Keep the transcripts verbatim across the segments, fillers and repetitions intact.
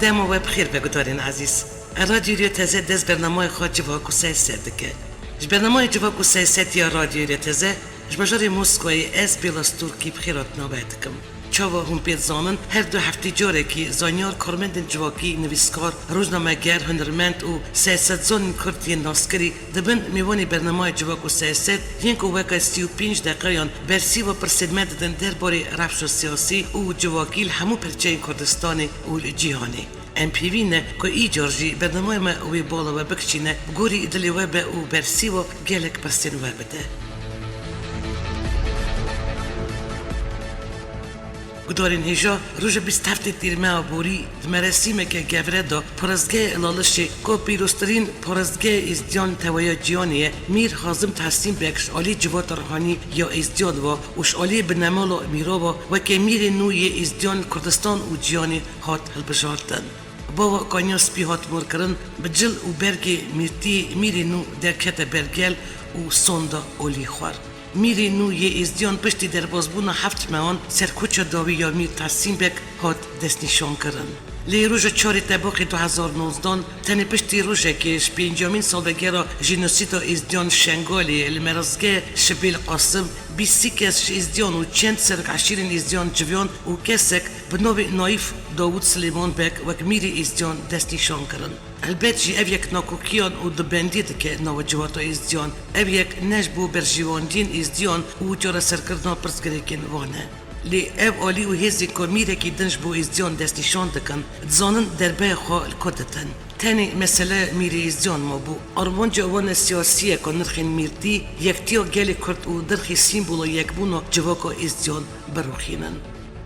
Dema we bi xêr be gudarên ezîz. Radyo Rêya Teze dest bernameya xwe Civak û Seyset dike. Ji bernameya Civak û Seyset ya Radyo Rêya Teze ji bajarê Moskowayê ez Bêla Stûrkî bi xêr hatina we dikim. Çawa hûn pê dizanin, her du heftê carekî zanyar, karmendên civakî, nivîskar, rojnameger, hunermend û seysetzanên Kurd yên naskirî dibin mêvanê bernameya Civak û Seyset, yên ku weke sî û pênc deqeyan bersîva pirsên me didin derbarê rewşa siyasî û civakî li hemû perçeyên Kurdistanê û li cîhanê. Em pêvî ne ku îcar jî bernameya me wê bala we bikişîne, bi gorî dilê we be û bersîva gelek pirsên we bide. Gudarên hêja, roja bîst heftê Tîrmeha borî di merasîmeke gevre de parêzgehê Lalişê, ku pîroztirîn parêzgehê Êzdiyan li teveya cîhanê ye, Mîr Hazim Tehsîn Beg ji alî civata ruhanî ya Êzdiyan ve û ji alî binemala mîra ve weke mîrê nû yê Êzdiyan li Kurdistan û cîhanê hat hilbijartin. Bava Kanya Spî hat morkirin, bi cil û bergê mîrtiyê mîrê nû derkete ber gel û sonda olî xwar. Mîrê nû yê Êzdiyan piştî derbazbûna heft mehan ser koça dawî ya Mîr Tahsîn Beg hat destnîşankirin. Lê roja çarê Tebaxê du hezar nozdan, tenê piştî rojekê ji pêncemîn salvegera jenosîda Êzdiyan Şengalê li merasgehê Şibêl Qasim, bîst sê kes ji Êzdiyan û çend serok eşîrên Êzdiyan civiyan û kesek bi navê Naîf Dawûd Silêman Beg wek mîrê Êzdiyan destnîşan kirin. Helbet jî ev yek nakokiyan û dubendî dike nava civata Êzdiyan. Ev yek ne ji bo berjewendiyên Êzdiyan û çareserkirina pirsgirêkên wan e. Lê ev alî û hêzên ku mîrekî din ji bo Êzdiyan destnîşan dikin, dizanin derbeya xwe li ku ditin. Tenê mesele mîrê Êzdiyan mabû. Armanca wan e siyasî ye ku nirxên mîrtî, yektiya gelê Kurd û nirxê sîmbola yekbûna civaka Êzdiyan birûxînin.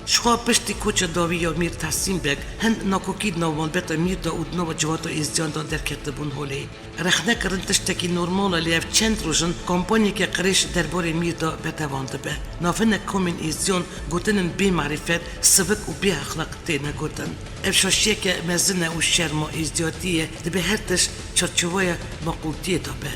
Jixwe piştî koça dawî ya Mîr Tehsîn Beg hin nakokî di nav malbeta Mîr de û di nava civata Êzdiyan de derketibûn holê. Rexne kirin tiştekî normal e, lê ev çend roj in kampanyeke qirêj derbarê Mîr de berdewam dibe. Nafinek komên Êzdiyan gotinên bê merîfet, sivik û bê exlaq têne gotin. Ev şaşiyeke mezin e û şerma êzdiyatî ye, dibe her tişt çarçoveya maqûltiyê de be.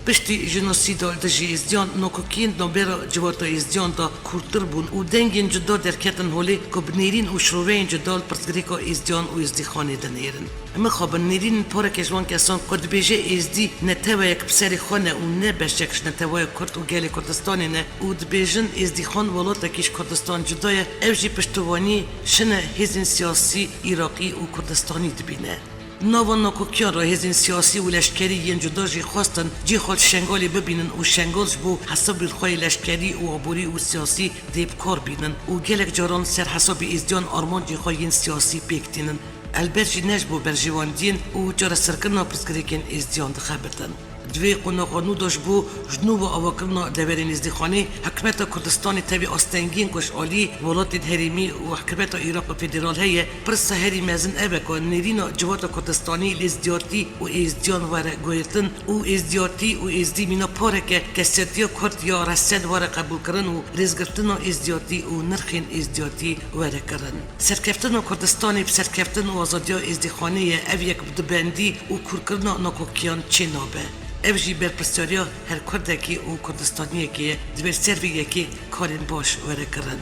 Piştî jenosîda li dijî Êzdiyan, nakokiyên navbera civata Êzdiyan de kûrtir bûn û dengên cuda derketin holê ku bi nêrîn û şiroveyên cuda li pirsgirêka Êzdiyan û Êzdîxanê dinêrin. Mixabin nêrîn pareke ji wan kesan ku dibêje Êzdî neteweyek bi serê xwe ne û ne beşek ji neteweya Kurd û gelê Kurdistanê ne û dibêjin Êzdîxan welatekî ji Kurdistan cuda ye, ev jî piştivanî şine hêzên siyasî Iraqî û Kurdistanî dibîne. Nava nakokiyan re hêzên siyasî û leşkerî yên cuda jî xwestin cî xwe li Şengalê bibînin û Şengal ji bo hesabên xwe yê leşkerî û aborî û siyasî dê bi kar bînin û gelek caran ser hesabê Êzdiyan armancên xwe yên siyasî pêk tînin. Elbet jî ne ji bo berjewendiyên û çareserkirina pirsgirêkên Êzdiyan dixebitin. Di vê qonaxa nû de ji bo ji nû ve avakirina deverên Êzdîxanê, hikûmeta Kurdistanê tevî astengiyên ku ji alî welatên herêmî û hikûmeta Iraq û federal heye, pirsa herî mezin ev e ku nêrîna civata Kurdistanî li êzdiyatî û êzdiyan were guhertin û êzdiyatî û êzdî mîna pareke kesetiya Kurd ya resen were qebûlkirin û rêzgirtina êzdiyatî û nirxên êzdiyatî were kirin. Serkeftina Kurdistanê bi serkeftin û azadiya Êzdîxanê ye, ev yek bi dubendî û kûrkirina nakokiyan çê nabe. Ev jî berpirsyariya her Kurdekî û Kurdistaniyekê ye, divê ser vê yekê karên baş were kirin.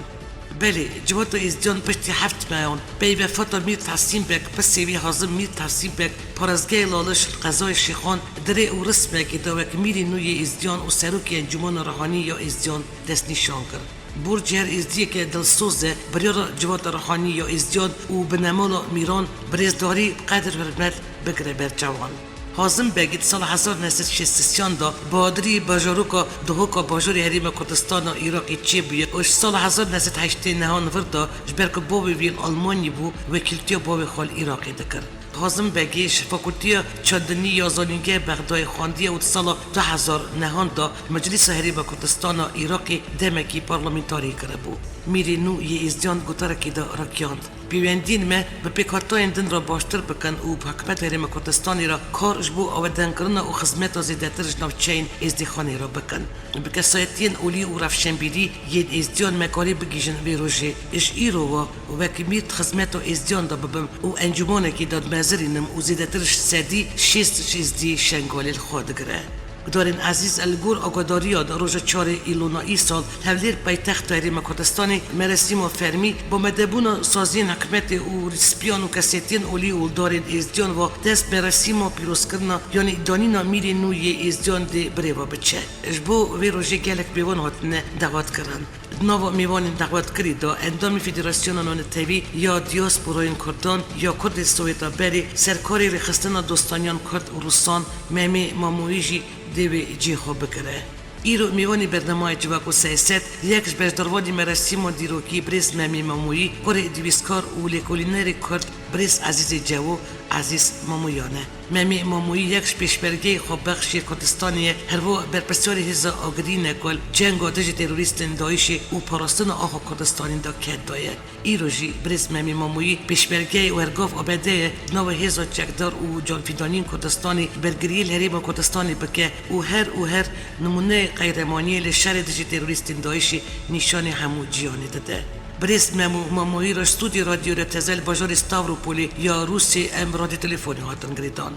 Belê, civata Êzdiyan piştî heft mehan, pey vefata Mîr Tahsîn Beg, pisê wî Hazim Mîr Tahsîn Beg, parêzgehê Laliş li qezayê Şêxan, di rê û rismekê de wek mîrê nû yê Êzdiyan û serokê Encûmena Ruhanî ya Êzdiyan destnîşan kir. Borcê her Êzdiyeke dilsoz e, biryara civata ruhanî ya Êzdiyan û binemala mîran bi rêzdarî, bi qedir hurmet bigire ber çavan. Hazim Begî di sala hezar neh sed şêst û sêyan de badirî bajaroka Duhoka bajorê Herêma Kurdistana Iraqê çêbûye û ji sala hezar neh sed heştê nehan vir de, ji ber ku bavê wî li Almanyê bû, wekîltiya bavê xwe li Iraqê dikir. Hazim Begî ji Fakultiya Çandinî ya Zanîngeha Bexdayê xwendiye û di sala du hezar nehan de Meclîsa Herêma Kurdistana Iraqê demekî parlamentarî kiribû. Mîrê nû yê Êzdiyan gotarekê de ragihand, pêwendiyên me bi pêkhatayên din re baştir bikin û bi hikûmeta Herêma Kurdistanê re kar ji bo awedenkirina û xizmeta zêdetir ji navçeyên Êzdîxanê re bikin. Bi kesayetiyên olî û rewşenbîrî yên Êzdiyan me karî bigihîjin vê rojê. Ji îro ve wek mîr di xizmeta Êzdiyan de bibim û encûmanekî de dimezirînim û zêdetir ji sedî şêst ji Êzdî Şengalê li xwe digire. Guhdarên ezîz, li gor agadariya de roja çarê Îlona îsal li Hewlêr paytexta Herêma Kurdistanê meresîma fermî bi amadebûna saziyên hikûmetê û rîspiyan û kesêtiyên olî û li darên êzdiyan ve dest meresîma pîrozkirina yanî danîna mîrê nû yê êzdiyan dê birêve biçe. Ji bo vê rojê gelek mêvan hatine dawetkirin. Di nava mêvanên dawetkirî de endamê Federasyona Nanetewî ya Diyasporayên Kurdan ya Kurdên Sowêta Berê, serkarê Rêxistina Dostaniyan Kurd û Rûsan Memê Mamoyî jî dê wê cihê xwe bigire. Îro mêvanê bernameyê Civak û Siyaset, yek ji beşdarvanê meresîma dîrokî birêz Memê Mamoyî, kurê dîwîskar û lêkolînerê Kurd birêz Ezîzê Cewo, Ezîz Mamoyan e. Memê Mamoyî yek ji pêşmergeyê xwebexş yê Kurdistanê ye, herwiha berpirsyarê Hêza Agirî ne ku li cenga dijî terorîstên DAIŞê û parastina axa Kurdistanê de ked daye. Îro jî birêz Memê Mamoyî pêşmerge ye û her gav amade ye di nava hêza çekdar û canfîdaniyên Kurdistanê bergiriyê li Herêma Kurdistanê bike û her û her nimûneyê qehremaniyê li şerê dijî terorîstên DAIŞê nîşanê hemû cîhanê dide. Birêz Memo Mamoyî re ji stûdyoya Radyo Rêya Teze li bajarê Stavropolê ya Rûsê em radyotelefonê hatin girêdan.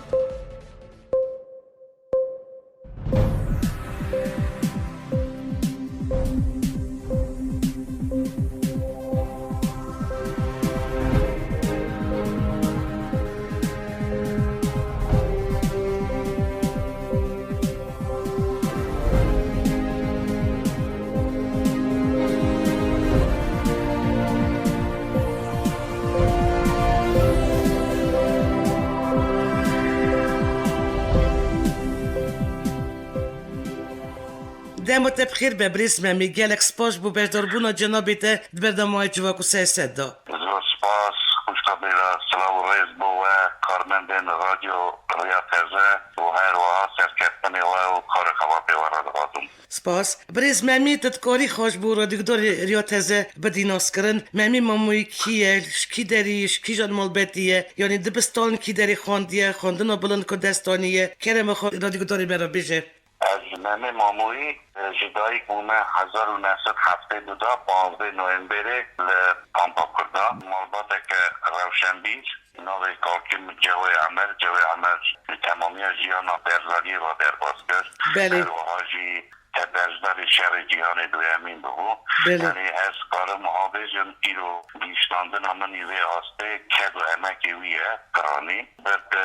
Dema te bi xêr be birêz Memê, gelek spas ji bo beşdarbûna cenabê te di bernameyê Civak û Siyaset de. Zor spas, xwişka bêra, silav û rêz bo we, karmendên Radyo Rêya Teze û her wiha serkeftinê we û karê xebatê we re dixwazim. Spas. Birêz Memî, tu dikarî xwe ji bo radyogudarê Rêya Teze bidî naskirin? Memî Mamoyî kî ye? Ji kî derî, ji kîjan malbetî ye? Yanî dibistan kî derê xwendiye? Xwendina bilind ku dest anîye? Kerema xwe radyogudarê me re bêje. Ez Memê Mamoyî, e, ji dayik bûme hezar û neh sed heftê û du de, panzdeh Noyemberê li Kampa Kurda. Malbateke rewşenbîr, navê kalkê min Cewê Emer. Cewê Emer ji temamiya jiyana berdariyê ve derbas kir. Belê. Her wiha jî te berdarê şerê cîhanê duyemîn bibû. Belê. Yanî ez karim wiha bêjim, îro gihîştandina min î vê astê ked û emekê wî ye, piranî. Bi, bi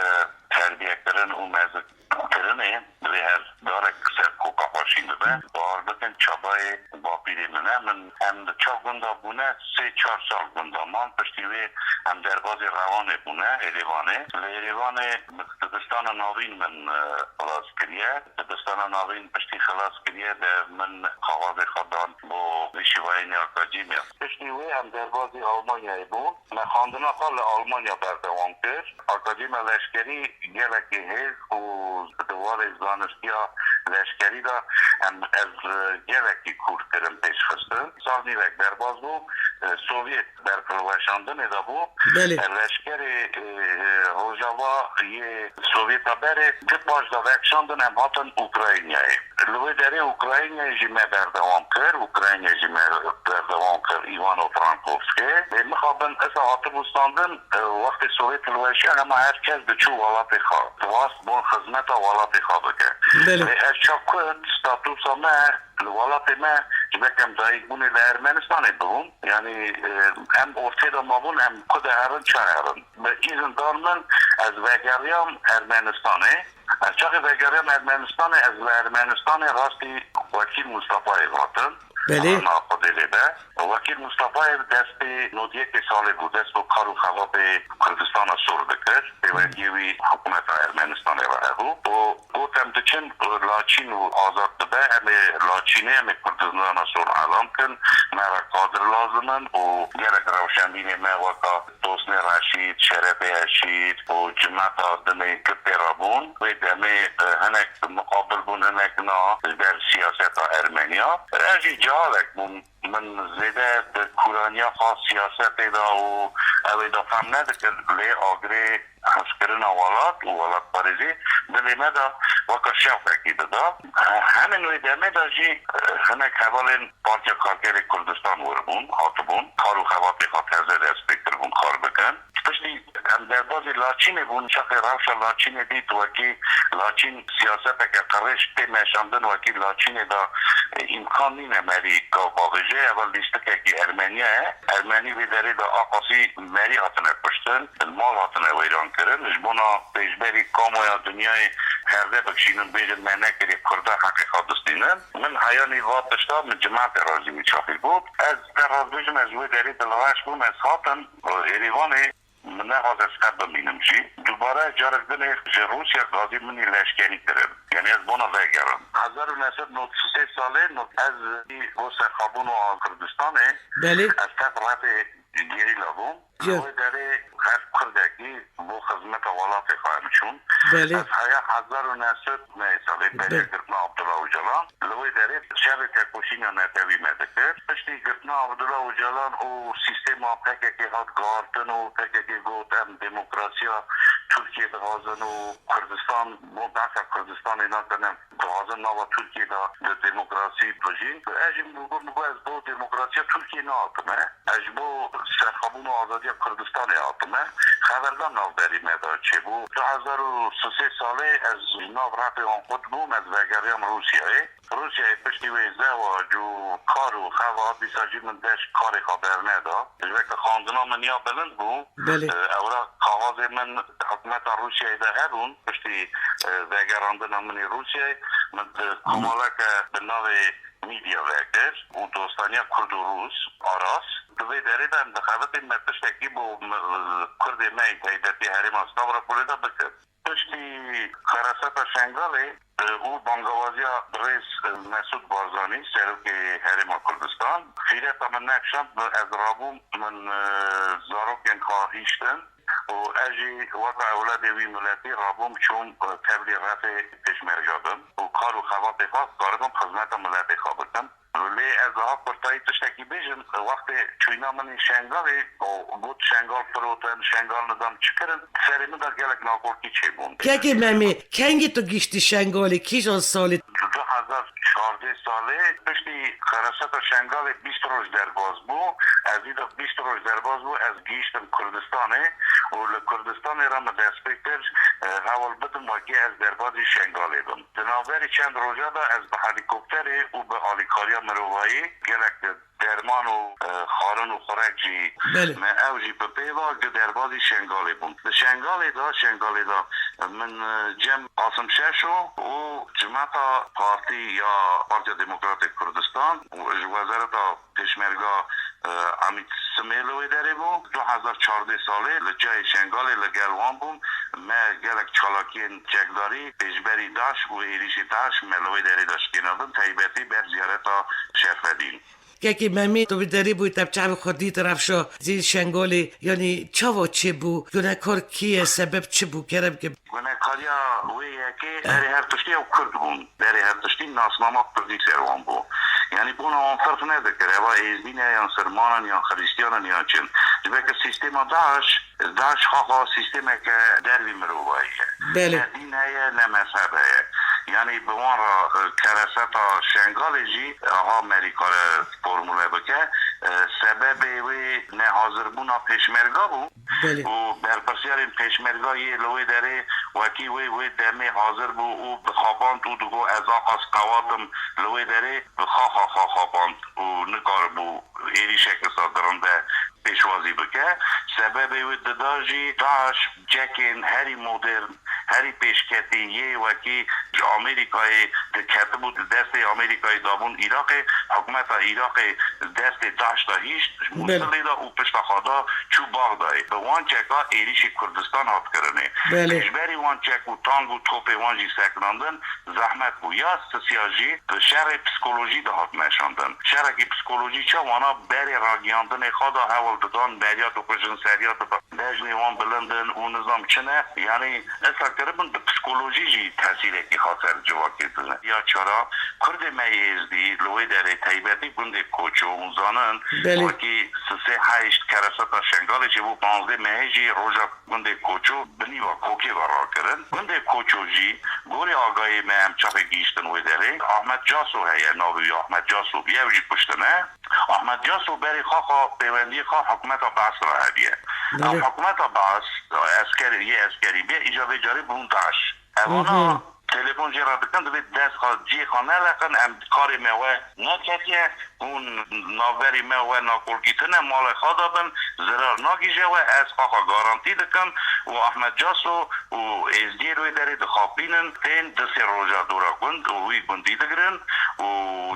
terbiyekirin û mezik kirinê divê her carek ser koka xwe şîn bibe. Bawer bikin, çabayê bapîrê min e. Min, em li ça gunda bûne, sê çar sal gunda man. Piştî wê em derbazê Rewanê bûne, Êrêvanê. Li Êrêvanê dibistana navîn min, e, xilas kiriye. Dibistana navîn piştî xilas kiriye de min xaxazê xwe dan bo vê şîvayînê akademya. Piştî wê em derbazî Almanyayê bûn. Me xwendina xwe li Almanya berdewam kir. Akademiya Leşkerî gelekî hêz û di warê zanistiya leşkerî de em, ez gelekî kûr kirim pêşxistin. Sal nîvek derbas bûm, e, Sovyet berpilweşandinê de bû. Belê. E, leşkerê, e, Rojava yê Sovyeta berê di paş de vekişandin, em hatin Ukraynayê. Li wê derê Ukraynayê jî me berdewam kir, Ukraynayê jî me berdewam kir Ivano-Frankovskê. Lê mixabin esa hatibû standin, e, wextê Sovyet hilweşiya hema her kes diçû welatê xwe. Dixwast bon xizmeta welatê xwe bike. Belê. Lê ez ça Kurd, statusa me li welatê me, ji ber ku em dayikbûnê li Ermenistanê bûm, yanî, e, em ortê de mabûn, em ku de herin, ça herin. Bi îzin dan min, ez vegeriyam Ermenistanê. Ez çaxê vegeriyam Ermenistanê, ez li Ermenistanê rastî Wekîl Mustafayê hatim. Belê. Ana Xwedê lê be. Wekîl Mustafayê destê nod yekê salê bû, dest bi kar û xebatê Kurdistana Sor dikir. Pêwendiyê wî hikûmeta Ermenistanê re hebû. Û got, em diçin Laçîn û azad dibe, em ê Laçînê, em ê Kurdistana Sor elan kin, me re kadir lazim in û gelek rewşenbîrê me weka Tosnê Reşîd, Şerefê Eşîr û Cimeta Dimê Kipê re bûn. Wê demê, e, hinek muqabil bûn, hinek na, ji ber siyaseta Ermeniya. Ez jî cehalek bûm. Min zêde di kûraniya xwe siyasetê de û ew ê de fehm nedikir, lê agirê hezkirina welat û welatparêzî dilê me de weka şewqekî dida. Hemin wê demê de jî, e, hinek hevalên Partiya Karkerê Kurdistan wir bûn, hatibûn, kar û xebatê xwe teze dest pê kiribûn kar bikin. Piştî em derbazî Laçînê bûn, çaxê rewşa Laçînê dît, wekî Laçîn siyaseteke qirêj tê meşandin, wekî Laçînê de, e, îmkan nîne merî gav bavêje, ev lîstikekî Ermeniya ye. Ermenî vê derê de aqasî merî hatine kuştin, mal hatine wêran kirin. Ji bona pêşberî kamoya dinyayê herde bikişînin, bêjin me nekirê Kurda heqê xwe distînin. Min heyanî va tişta min cimatê re jî wî çaxî got. Ez te rast bêjim, ez ji wê derê dilreş bûm, ez hatim, e, Êrîvanê. Min nexwest ez qet bimînim jî. Dubare carek dinê ji Rûsya gazî min î leşkerî kirin. Yanî ez bona vegerim. Hezar û neh sed nod û sê salê no-, ez bo serxwebûn û Kurdistanê, Belê. ez tev refê gerîla bûm. Li Ya. wê derê her Kurdekî bo xizmeta welatê xwe em çûn. Belê. Ez heya hezar û neh sed neh salê beriya Belê. girtina Abdullah Ocalan. Li wê derê şerê tekoşîna netewî me dikir. Piştî girtina Abdullah Ocalan û sîstema P K K hat guhartin û P K K got, em demokrasiya Tirkiye dixwazin û Kurdistan, bo behsa Kurdistanê nakin, em dixwazin nava Tirkiye de di demokrasî bijîn. Ez jî min got, min got, ez bo demokrasiya Tirkiye nehatime. Ez ji bo serxwebûn û azadiya Kurdistanê hatime. Xeberdan navberî me de çêbû. Du hezar û sê salê ez ji nav refê wan qut bûm, ez vegeriyam Rûsyayê. Rûsyayê piştî wê zewac û kar û xebat, dîsa jî min dest karê xwe berneda. Ji ber ku xwendina min ya bilind bû, Belê. e, ewra kaxazê min hikûmeta Rûsyayê de hebûn, piştî, e, vegerandina min ê Rûsyayê, min di komaleke bi navê Medya vekir û dostaniya Kurd û Rûs arast. Di vê derê de em dixebitin me tiştekî bo me, Kurdê me yê taybetî herêma Stavropolê de bikin. Piştî xeraseta Şengalê, e, û bangawaziya birêz, e, Mesûd Barzanî, serokê Herêma Kurdistan, xîreta min nekişand, ez rabûm, min, e, zarokên xwe hîştin û ez jî weka ewladê wî miletî rabûm, çûm, e, tevlî refê pêşmerge bim û kar û xebatê xwe karibim xizmeta miletê xwe bikim. Lê ez daha kurtayî tiştekî bêjim, wextê çûyîna min ê Şengalê, û got Şengal firotin, Şengal nizam çi kirin, serê min de gelek nakorkî çêbûn. Kekê Memê, kengî tu gihîştî Şengalê, kîjan salê? Du hezar çardeh salê, piştî xeraseta Şengalê bîst roj derbaz bû. Ez î de bîst roj derbaz bû, ez gihîştim Kurdistanê û li Kurdistanê re min dest pê kir, e, hewl bidim wekî ez derbazî Şengalê bim. Di navberî çend roja de ez bi helîkopterê û bi alîkariya mirovayî gelek derman û, e, xwarin û xurek jî Belê. me ew jî bi pê ve gi derbazî Şengalê bûn. Di Şengalê de, Şengalê de min, e, cem Qasim Şeşo û cimeta partî ya Partiya Demokratê Kurdistan û ji Wezareta Pêşmerga, e, Emîd Simê li wê derê bû. Du hezar çardeh salê li Çiyayê Şengalê li gel wan bûm. Me gelek çalakiyên çekdarî pêşberî DAIŞ û êrîşê DAIŞ me li wê derê de şikênandin, taybetî ber ziyareta Şerfedîn. Kekê Memê, tu bi derî bûyî, te bi çavê xwe dît rewşa zî Şengalê, yanî çawa çêbû? Gunekar kî ye? Sebeb çi bû? Kerem ke. Gunekariya wê yekê Eh. berê her tiştî ew Kurd bûn. Berê her tiştî nasnama Kurdî ser wan bû. Yanî bona wan ferq nedikir. Eva Êzdî ne, yan Sirman in, yan Xirîstiyan in, yan çi in. Ji ber ku sîstema DAIŞ, DAIŞ xaxa sîstemeke dervî mirovayî ye. Belê. Ne dîn heye, ne mezheb heye. Yanî bi wan re, e, kereseta Şengalê jî, e, ha merî kare formule bike. E, sebebê wê nehazirbûna pêşmerga bû. Belê. Û berpirsiyarên pêşmerga yê li wê derê wekî wê, wê demê hazir bû û dixapand û digot, ez aqas qewat im li wê derê, xaxa xwe xapand û nikaribû êrîşeke sa dirinde pêşwazî bike. Sebebê wê dida jî DAIŞ çekên herî modern, herî pêşketî yê wekî ji Amerîkayê diketibû, di destê Amerîkayê dabûn Iraqê, hikûmeta Iraqê destê DAIŞ de hîşt, Belê. Mûsilê de û pişta xwe da çû Baxdayê. Bi wan çeka êrîşî Kurdistan hat kirinê. Belê. Pêşberî wan çek û tang û topê wan jî seknandin, zehmet bû. Ya sisiya jî bi şerê psikolojî dihat meşandin. Şerekî psikolojî çawa ne? Berê ragiyandinê xwe de hewl didan, meriyat û kujin seriya dibe. Bejnê wan bilind in û nizam çi ne. Yanî esa kiribin bi psikolojî jî tesîrekî xwe ser civakê dizin. Ya çara, Kurdê me yê Êzdî li wê derê, taybetî gundê Koço, hûn zanin, Belê. wekî sisê heşt kereseta Şengalê çêbû, panzdeh mehê jî roja gundê Koço bi nîva kokê ve rakirin. Gundê Koço jî, gorî agahiyê me, em çaxê gihîştin wê derê, Ahmet Caso heye, navê wî Ahmet Caso bû, ew jî kuştine. Ahmet Caso berê xwe xwe pêwendiyê xwe hikûmeta Baas re hebûye. Ew Belê. hikûmeta Baas, esker, yê eskerî bê, îca vê carê bûn DAIŞ. Evana Hı hı. telefon jê re dikin, dibê dest xwe cihê xwe neleqin, em karê me we neketiye, hûn navberî me we nakolkîtine, malê xwe de bin, zirar nagihîje we, ez xwe xwe garantî dikim û Ahmet Caso û êzdiyê wê derê dixapînin, tên du sê roja dora gund û wî gundî digirin û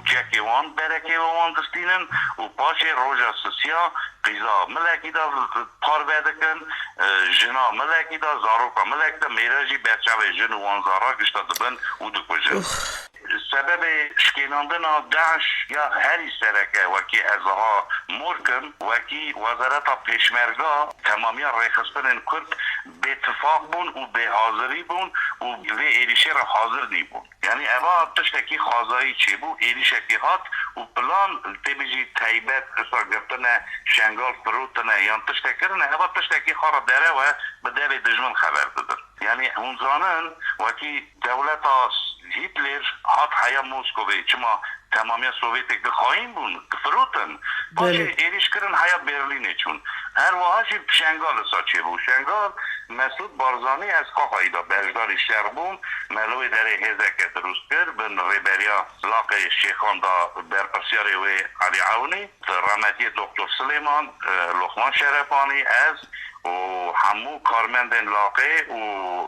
çekê wan, berekê we wan distînin û paşê roja sisiya qîza milekî de parve dikin, e, jina milekî de, zaroka milek de, mêre jî berçavê jin û wan zara gişta dibin û dikujin. Uf. Sebebê şikênandina DAIŞ ya herî sereke, wekî ez aha mor kim, wekî Wezareta Pêşmerga, temamiya rêxistinên Kurd bêtifaq bûn û bêhazirî bûn û vê êrîşê re hazir nîbûn. Yanî eva tiştekî xwezayî çêbû, êrîşekê hat û plan tê bêjî taybet, isa girtine, Şengal firotine yan tiştek kirine, eva tiştekî xwe re derew e, bi devê dijmin xeber didin. Yanî hûn zanin, wekî dewleta Hitler hat heya Moskovê, çima temamiya Sovyetek dixayîn bûn, difirotin. Paşê Belê. êrîş kirin heya Berlînê çûn. Her wiha jî Şengal isa çêbû. Şengal, Mesûd Barzanî, ez xwe xweyî de beşdarî şer bûm. Me li wê derê hêzeke dirust kir, bin rêberiya Laqê Şêxan de berpirsiyarê wê Elî Ewnî, rahmetiyê Doktor Silêman, e, Loxman Şerefanî, ez û hemû karmendên Laqê û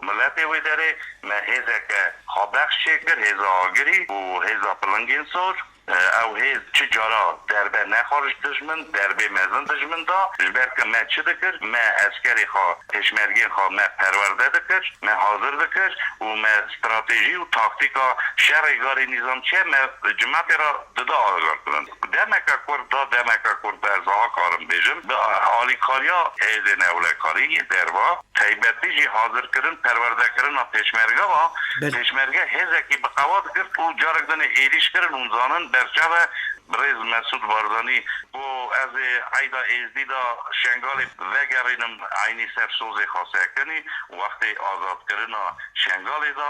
miletê wê derê me hêzeke xwebexş çêkir, hêza agirî û hêza pilingên sor. Ew hêz çi cara derbe nexwar ji dijmin, derbê mezin dijmin da, ji ber ku me çi dikir? Me eskerê xwe, pêşmergên xwe me perwerde dikir, me hazir dikir û me stratejî û taktîka şerê garê nîzamçiye me cimetê re dida agirkirin. Demeke kurt da, demeke kurt da ez aha karim bêjim, bi alîkariya hêzên ewlekarî yê derva, taybetî jî hazirkirin, perwerdekirina pêşmerge va, Belê. pêşmerge hêzekî bi qewat girt û carek din ê êrîş kirin. Hûn zanin, berçav e, birêz Mesûd Barzanî got, ez ê eyda êzdî de Şengalê vegerînim, eynî ser sozê xwe sekinî, wextê azadkirina Şengalê de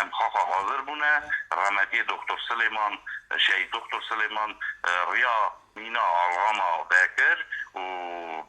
em xwe xwe hazir bûne, rahmetiyê Doktor Silêman, şehîd Doktor Silêman, e, riya mîna alxama vekir û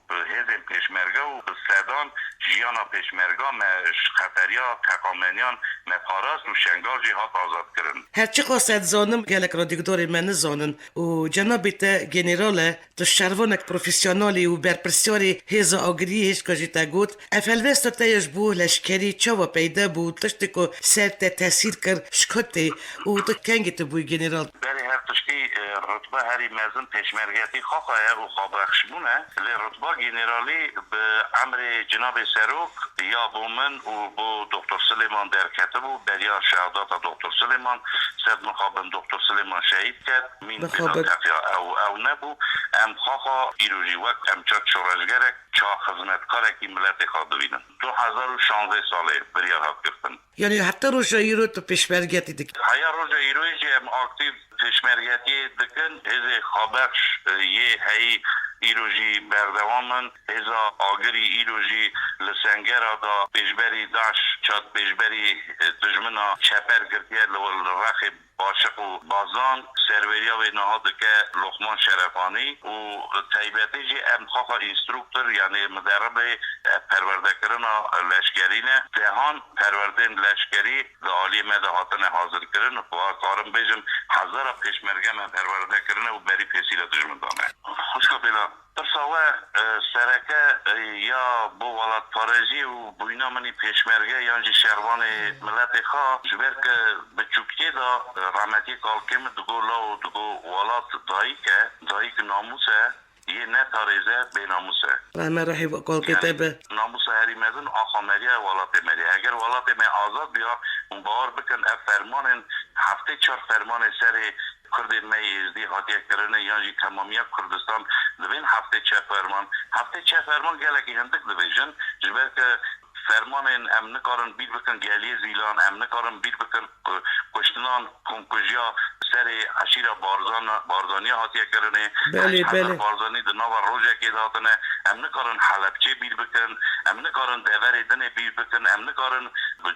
bi hêzên pêşmerge û bi sedan jiyana pêşmerga me ji xeteriya teqameniyan me parast û Şengal jî hat azadkirin. Her çiqas ez dizanim, gelek radyogudarê me nizanin û cenabê te general e, tu şervanek profesyonalî û berpirsiyarê hêza agiriyê hêşka jî te got, ev helwesta te ya ji bo leşkerî çawa peyde bû, tiştê ku ser te tesîr kir ji ku tê û tu kengî tu bûyî general? Berê her tiştî, e, rutbe herî mezin pêşmergetî xaxa ye û xwebexşbûn e. Lê rutba generalî bi emrê Cinabê Serok ya bo min û bo Doktor Silêman derketibû. Beriya şehadata Doktor Silêman sed mixabin Doktor Silêman şehîd ket, mîn Mixabin. bêna teqiya ew, ew nebû. Em xaxa îro jî wek em çar şoreşgerek ça xizmetkarekî miletê xwe dibînin. Du hezar û şanzeh salê biryar hat girtin. Yanî heta roja îro tu pêşmergetî dikî? Heya roja îroyê jî em aktîf pêşmergetiyê dikin. Hêzê xwebexş, e, yê heyî îro jî berdewam in. Hêza agirî îro jî li Sengera de pêşberî DAIŞ çat pêşberî, e, dijmina çeper girtiye li, li rexê Başiq û Bazan, serweriya wê niha dike Loqman Şerefanî û taybetî jî em xaxa înstruktor, yanî mideribê, e, perwerdekirina leşkerî ne. Dehan perwerdên leşkerî di aliyê me de hatine hazirkirin. Wa karim bêjim, hezara pêşmerge me perwerde kirine û berî pêsîla dijmin dane. Xwişka Bêla, pirsa we, e, sereke, e, ya bo welatparêziyê û bûyîna min î pêşmerge yan jî şervanê miletê xwe, ji ber ke biçûktiyê de, e, rahmetiyê kalkê min digo, lawo digo, welat dayik e, dayik namûs e, yê neparêze bênamûs e. Rehme ruhê kalkê te be. Namûsa herî mezin axa me ye, welatê me ye. Eger welatê me azad biya, hûn bawer bikin, ev fermanên heftê çar fermanê serê Kurdên me yê Êzdî hatiye kirine yan jî temamiya Kurdistan, divên heftê çar ferman, heftê çar ferman gelekî hindik dibêjin, ji ber ke fermanên em nikarin bîr bikin, geliyê Zîlan, em nikarin bîr bikin ku kuştinan, komkujiya serê eşîra Barzan-, Barzaniya hatiye kirinê, Belê, Heyşefer belê. Barzanî di nava rojekê de hatine, em nikarin Helebçê bîr bikin, em nikarin deverê dinê bîr bikin, em nikarin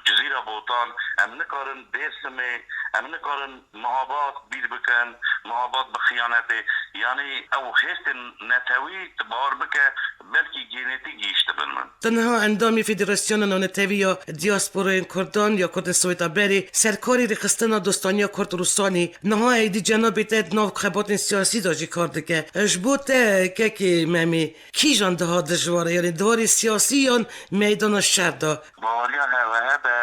Cizîra Botan, em nikarin Dêrsimê, em nikarin Mihabad bîr bikin, Mihabad bi xiyanetê. Yanî ew hêstên netewî, tu bawer bike, belkî genetîk gihîştibin min. Tu niha endamî Federasyona Navnetewî ya Diasporayên Kurdan ya Kurdên Soweta Berê, serkarî rêxistina dostaniya Kurd û Rûsanî, niha êdî cenabê te di nav xebatên siyasî de jî kar dike. Ji bo te, kekê Memî, kîjan diha dijwar e? Yanî diharê siyasî yan meydana şer de? Baweriya hewe hebe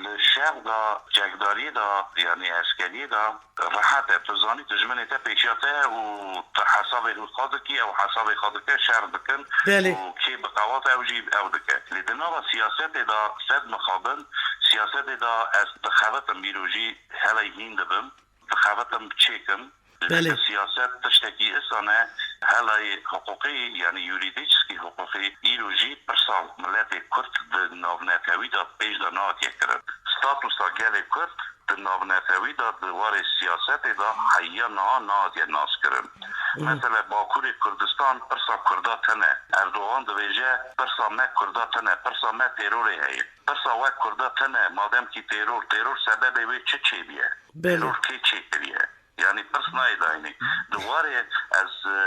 li şer de, çekdariyê de, yanî eskeriyê de, rehet e. Tu zanî dijminê te pêşiya te ye û tu hesabê xwe dikî, ew hesabê xwe dike, şer dikin Belê. Û kê bi qewat ew jî ew dike. Lê di nava siyasetê de sed mixabin, siyasetê de ez dixebitim, îro jî helay hîn dibim, dixebitim çêkim. Belê. Siyaset tiştekî isan e, helay hiqûqî, yanî yurîdîçskî hiqûqî, îro jî pirsa miletê Kurd di navnetewî de pêş de nehatiye kirin. Statusa gelê Kurd di navnetewî de di warê siyasetê de heya niha nehatiye naskirin. Hı. Mesele Bakurê Kurdistan pirsa Kurda tune. Erdogan dibêje, pirsa me Kurda tune, pirsa me têrorê heye. Pirsa we Kurda tune, madem kî têror, têror sebebê wê çi çêbûye? Belê. Têror kê çêkiriye? Yanî pirs nayê dayînê. Di warê ez, e,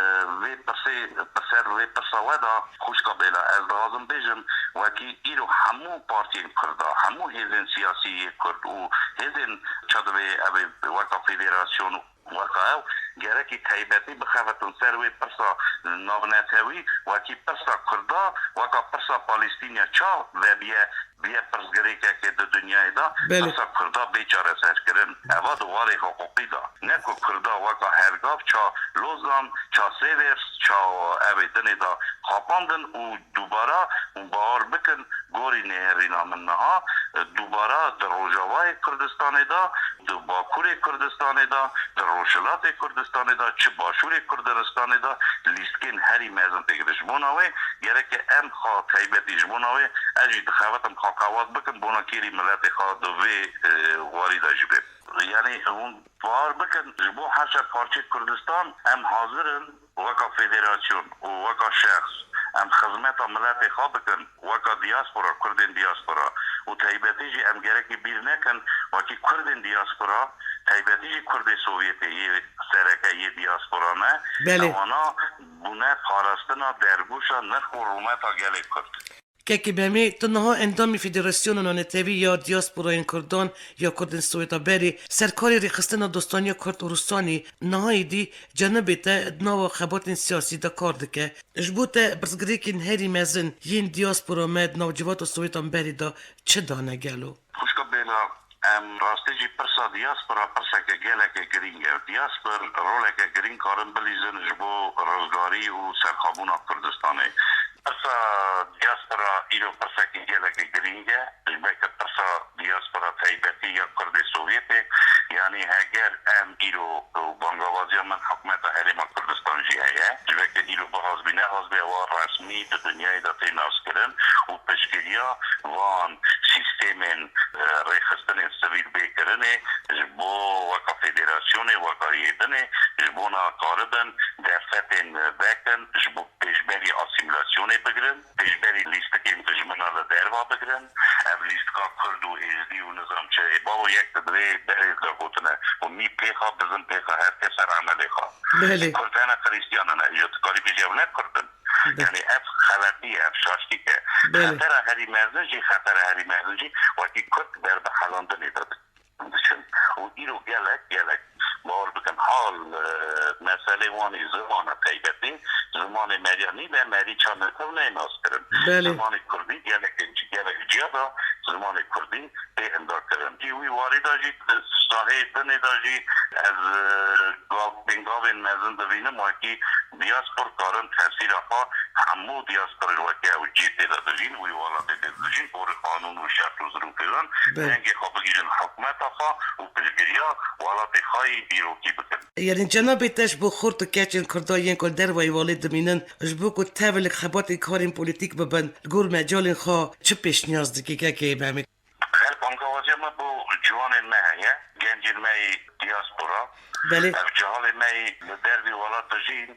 vê pirsê, ser vê pirsa we de, xwişka Bêla, ez dixwazim bêjim, wekî îro hemû partiyên Kurda, hemû hêzên siyasî yê Kurd û hêzên, ça divê ev ê weka federasyon û weka ew, gerekî taybetî bixebitin ser wê pirsa navnetewî, wekî pirsa Kurda, weka pirsa Palestîniya ça vebiye, biye pirsgirêkekê di dinyayê de, Belê. Pirsa Kurda bê çareserkirin. Eva di warê hiqûqî de. Ne ku Kurda weka Hergav, ça Lozan, ça Sêvêrs, ça ev ê dinê de xapandin û dubara, û bawer bikin, gorî nêrîna min niha, dubara di Rojavayê Kurdistanê de, di Bakurê Kurdistanê de, di Rojhilatê Kurdistanê de, çi Başûrê Kurdistanê de lîstikên herî mezin têk de. Ji bona wê gereke em xwe taybetî ji bona wê ez jî dixebitim xwe qewat bikim, bona kêrî miletê xwe di vê, e, warî de jî bê. Yanî hûn bawer bikin, ji bo her çar parçeyê Kurdistan em hazir in weka federasyon û weka şexs em xizmeta miletê xwe bikin, weka diaspora, Kurdên diaspora û taybetî jî em gerekî bîr nekin, wekî Kurdên diaspora, taybetî jî Kurdê Sovyetê yê sereke yê diaspora ne, Belê. Ewana bûne parastina dergûşa nirx û rûmeta gelê Kurd. Kekê Memî, tu niha endamî Federasyona Navnetewî ya Diasporayên Kurdan ya Kurdên Soweta Berê, serkarê rêxistina dostaniya Kurd û Rûsanî, niha êdî cenabê te di nava xebatên siyasî de kar dike. Ji bo te pirsgirêkên herî mezin yên diaspora me di nav civata Sowêtan Berê de çi dane gelo? Xwişka Bêla, em rastî jî pirsa diaspora pirseke geleke girîng e. Diaspor roleke girîng karin bilîzin ji bo rizgarî û serxwebûna Kurdistanê. Pirsa diaspora îro pirsekî geleke girîng e. Ji ber ku pirsa diaspora taybetî ya Kurdê Sovyetê, yanî heger em îro, û bangawaziya min hikûmeta Herêma Kurdistan jî heye, ji ber ku îro bihazbî nehazbî ewa resmî di dinyayê de tê naskirin û piştgiriya van sîstemên, e, rêxistinên sivîl bê kirinê ji bo weka federasyonê, weka yê dinê, ji bona karibin derfetên vekin, ji bo pêşberî asîmîlasyonê bigirin, pêşberî lîstikên dijmina li derva bigirin. Ev lîstika Kurd û Êzdî û nizam çi ê bavo yek di divê berê de gotine û mî pêxa, bizin pêxa, her kes ser emelê xwe. Belê. Kurd hene, Xirîstiyan hene, îja tu karî bêjî ew ne Kurd in. Belê. Yanî ev xeletî ye, ev şaştîk e. Belê. Xetera herî mezin jî, xetera herî mezin jî wekî Kurd berbihelandinê de diçin. Û îro gelek, gelek, bawer bikin, hal, e, meselê wan ê zimana taybetî, zimanê me ya nîne, me rî çar netew neyê naskirin. Belê. Zimanê kurdî gelek, gelek ciya de zimanê kurdî tê indarkirin. Di wî warî de jî Sahê dinê de jî ez, e, gav-, pêngavên mezin dibînim, wekî diaspor karin tesîra xwe hemû diasporên wekî ew cê tê de dijîn, wî welatê tê dijîn, porê qanûn û şert û zirûfê dan, Be- dengê xwe bigihîjin hikûmeta xwe û piştgiriya welatê xwe yî dîrokî bikin. Yanî cenabê te ji bo xort û keçên Kurda yên ku li dervayî welêt dimînin, ji bo ku tevlik xebatên karên polîtîk bibin, li gor mecalên xwe çi pêşniyaz dike, kekê Mehmet? Her bangawaziya me bo ciwanên me heye, gencên me yê diaspora. Belê. Ev cehalê me yê li dervî welat dijîn,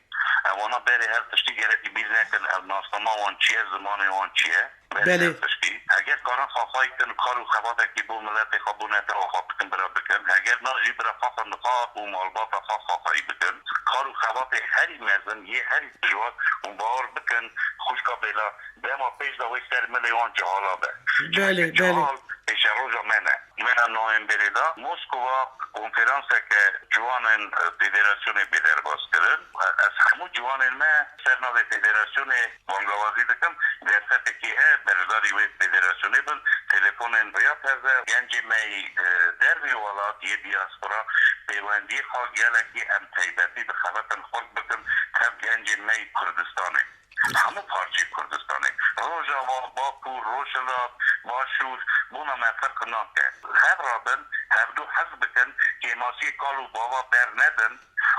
ev wana berê her tiştî gerekî bîr nekin, ev nasnama wan çi ye, zimanê wan çi ye? Berê Belê. her tiştî. Heger karin xaxayî kin, kar û xebatekî bo miletê xwe, bo netewa xwe bikin, bira bikin. Heger na jî bira xaxin xwe û malbata xwe xaxayî bikin. Kar û xebatê herî mezin, yê herî dijwar û bawer bikin, xwişka Bêla, dema pêş de wê ser milê wan cehala be. Belê, Çunke belê. cehal pêşeroja me ne. Mena Noyemberê de Moskova konferanseke ciwanên, e, federasyonê bê derbas kirin. E, ez hemû ciwanên me ser navê federasyonê bangawazî dikim. Derfetekî heye, berdarî wê federasyonê bin. Telefonên riya teze, gencê me yî, e, dervî welat yê diaspora peywendiyê xwe gelekî em taybetî dixebitin xurt bikin tev gencên me yî Kurdistanê. Hemû parçeyê Kurdistanê. Rojava, Bakur, Rojhilat, Başûr, bona me ferq nake. Hev rabin, hevdu hez bikin, kêmasiyê kal û bava bernedin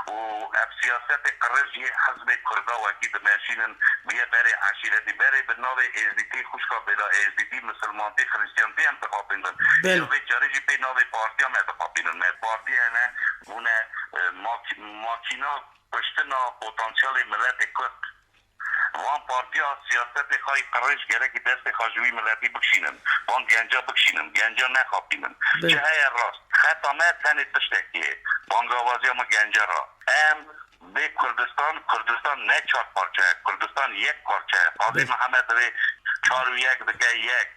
û ev siyasetê qirêj yê hizbê Kurda wekî dimeşînin, biye berê eşîretî, berê bi navê Êzdîtî, xwişka Bêla, Êzdîtî, misilmantî, xirîstiyantî em dixapînin. Belê. Ya vê carê jî pê navê partiya me dixapînin. Me partiye ne bûne, e, mak-, makîna kuştina potansiyelê miletê Kurd. Van partiya siyasetê xwe yî qirêj gerekî destê xwe ji wî miletî bikişînin. Van genca bikişînin. Genca nexapînin. Be- Çi heye rast. Xeta me tenê tiştekî ye. Bangawaziya me genca re. Em bê Kurdistan, Kurdistan ne çar parçe ye. Kurdistan yek parçe ye. Qazî Be- Mihemed divê çar û yek dike yek.